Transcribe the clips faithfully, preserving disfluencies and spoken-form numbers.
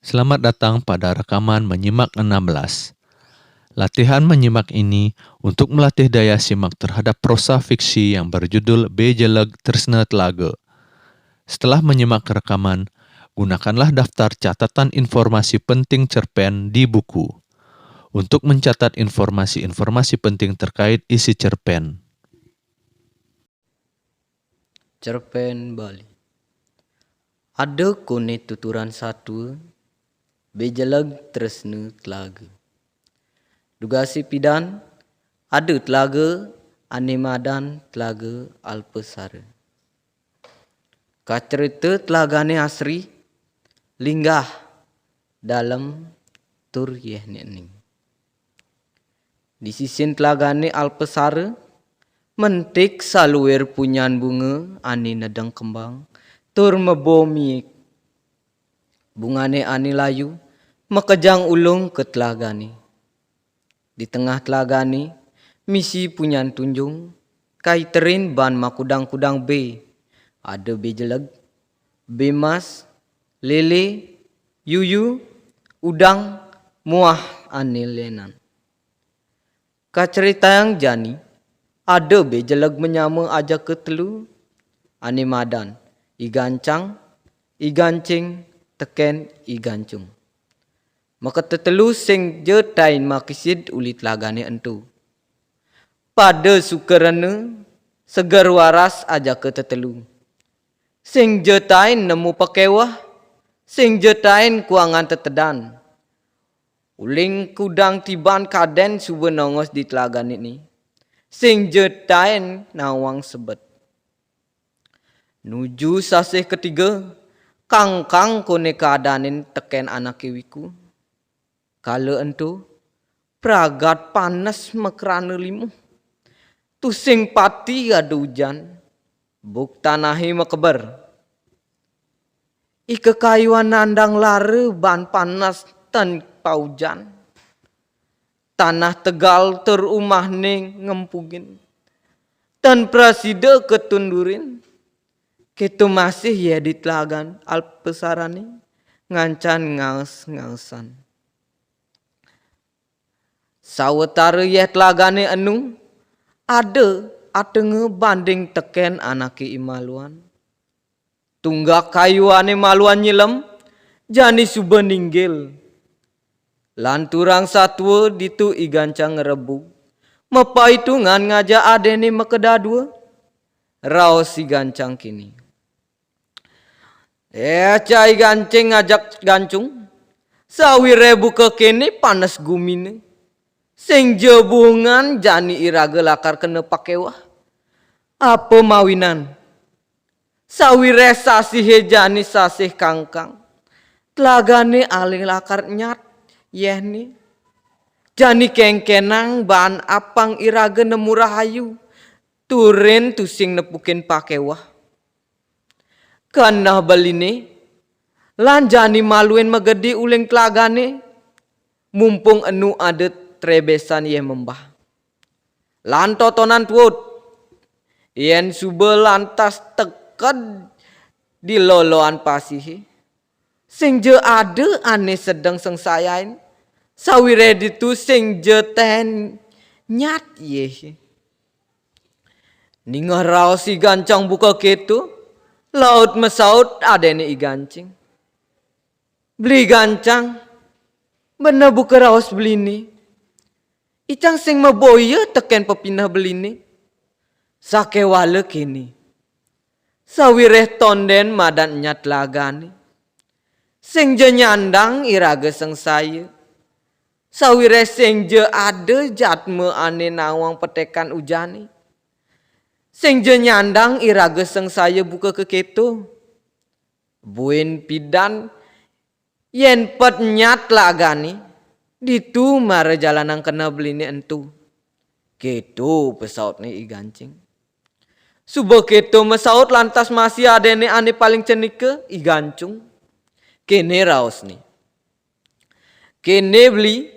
Selamat datang pada rekaman menyimak enam belas. Latihan menyimak ini untuk melatih daya simak terhadap prosa fiksi yang berjudul Bejeleg Tresna Telaga. Setelah menyimak rekaman, gunakanlah daftar catatan informasi penting cerpen di buku. Untuk mencatat informasi-informasi penting terkait isi cerpen. Cerpen Bali. Ada koné tuturan satua, bejeleg tresna telaga. Dugasé pidan, ada telaga ané madan Telaga Alpasara. Kacerita telagané asri, linggah, dalem, tur yéh néning. Di sisin telagané Alpasara, mentik saluir punyan bunga ané nedeng kembang, tur mebo miik. Bungané ané layu, makejang ulung ka telagané. Di tengah telagané, misi punyan tunjung, kaiterin ban makudang-kudang bé. Ada bé jeleg, bé mas, lélé, yuyu, udang, muah ané lénan. Kaceritayang jani, ada bé jeleg manyama ajaka telu, ané madan, I Gancang, I Gancing, tekén I Gancung. Makatetelu sing ja tain makisid uli telagané ento. Pada suka rena, seger waras ajaka tetelu. Sing ja tain nemu pakéweh, sing ja tain kuangan tetedan. Uling kudang tiban kadén suba nongos di telagané né. Sing ja tain nawang sebet. Nuju sasih ketiga, kangkang koné kaadanin tekén anaké wiku. Kala ento, pragat panes makrana limuh. Tusing pati ada ujan, buk tanahé makeber. I kakayuan nandang lara ban panes tan paujan. Tanah tegal tur umahné ngempugin. Tan prasida katundurin. Kéto masih yéh di telagan Alpasarané ngancan ngaes-ngaesan. Sawatara yéh telagané enu, ada atenga banding tekén anaké I Maluan. Tunggak kayuané Maluan nyilem, jani suba ninggil. Lanturang satua ditu I Gancang ngrebug, mapaitungan ngajak adéné makadadua. Raos I Gancang kéné. Éh, cai Gancing ngajak Gancung. Sawiréh buka kéné panes guminé. Sing ja buungan jani iraga lakar kena pakéweh. Apa mawinan? Sawiréh sasihé jani sasih kangkang. Telagané alih lakar nyat, yéhné. Jani kéngkénang baan apang iraga nemu rahayu. Turin tusing nepukin pakéweh. Keneh beliné, lan jani maluin magedi uling telagané, mumpung enu ada trebesan yéh membah. Lan totonan tuut, yén suba lantas teked di loloan pasihé, sing ja ada ané sedeng sengsayain, sawiréh ditu sing ja ten nyat yéh. Ningeh raos I Gancang buka kéto, laut masaut adéné I Gancing. Beli Gancang, beneh buka raos beliné. Icang sing maboya tekén pepineh beliné. Sakéwala kéné. Sawiréh tondén madan nyat telagané. Sing ja nyandang iraga sengsaya. Sawiréh sing ja ada jadma ané nawang petekan ujané. Sing ja nyandang iraga sengsaya buka kakéto. Buin pidan yén pet nyat telagané, ditu mara jalanang keneh beliné ento. Kéto pasautné I Gancing. Suba kéto masaut lantas masih adéné ané paling cenika, I Gancung. Kéné raosné. Kéné beli,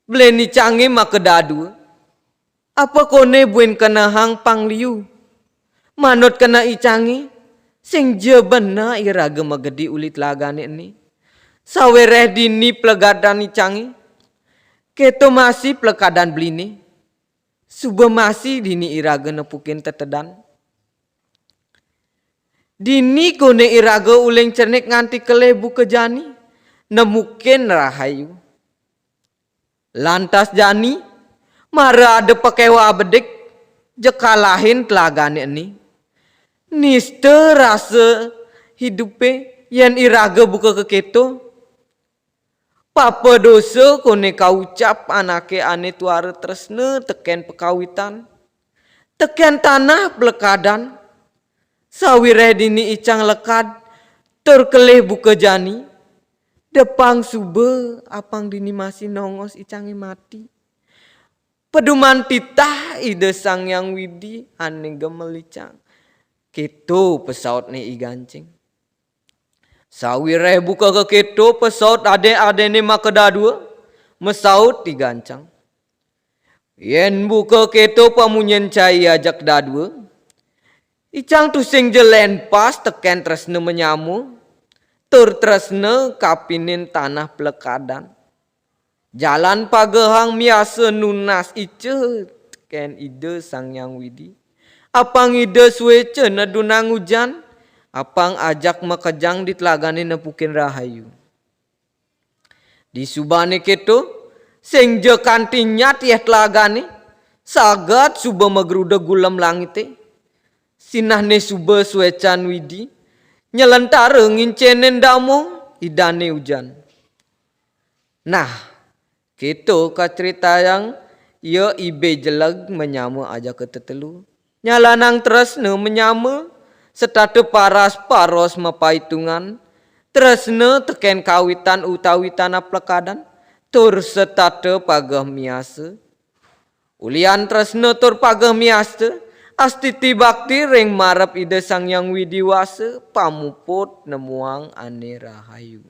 beliné icangé makadadua. Apa koné buin kenehang pang liu? Manut keneh icangé, Sing ja beneh iraga magedi uli telagane ene. Sawereh dini plekadan icangé, kéto masih plekadan beliné. Suba masih dini iraga nepukin tetedan. Dini koné iraga uling cenik nganti kelih buka jani, nemukin rahayu. Lantas jani, mara ada pakewa bedik, ja kalahin telagane eni. Nista rasa hidupe yen iraga buka keketo. Papa dosa koné kaucap anake ane tuara tresna teken pekawitan, teken tanah plekadan. Sawireh dini icang lekad, tur kelih buka jani, depang suba apang dini masih nongos icange mati. Peduman titah Ida Sang Hyang Widi ane gemel icang. Keto pesautne I Gancing. Sawireh buka keketo pesaut ade-adene makadadua, mesaut I Gancang. Yen buka keto pamunyen cai ajak dadua, icang tusing ja lenpas teken tresna manyama, tur tresna kapinin tanah plekadan. Jalan pagehang miasa nunas ica teken Ida Sang Hyang Widi. Apang Ida sueca nedunang ujan, apang ajak makejang di telagane nepukin rahayu. Di subane keto, sing ja kanti nyat yeh telagane, sagat suba magruda gulem langite. Sinahne suba suecan Widi, nyelentara ngincenin damo idane ujan. Nah, keto kacritayang ia ibe jeleg manyama ajaka tetelu. Nyalanang tresna manyama, setata paras paros mapaitungan, tresna teken kawitan utawi tanah plekadan, tur setata pageh miasa. Ulian tresna tur pageh miasta, astiti bakti ring marep Ida Sang Hyang Widi Wasa, pamuput nemuang ane rahayu.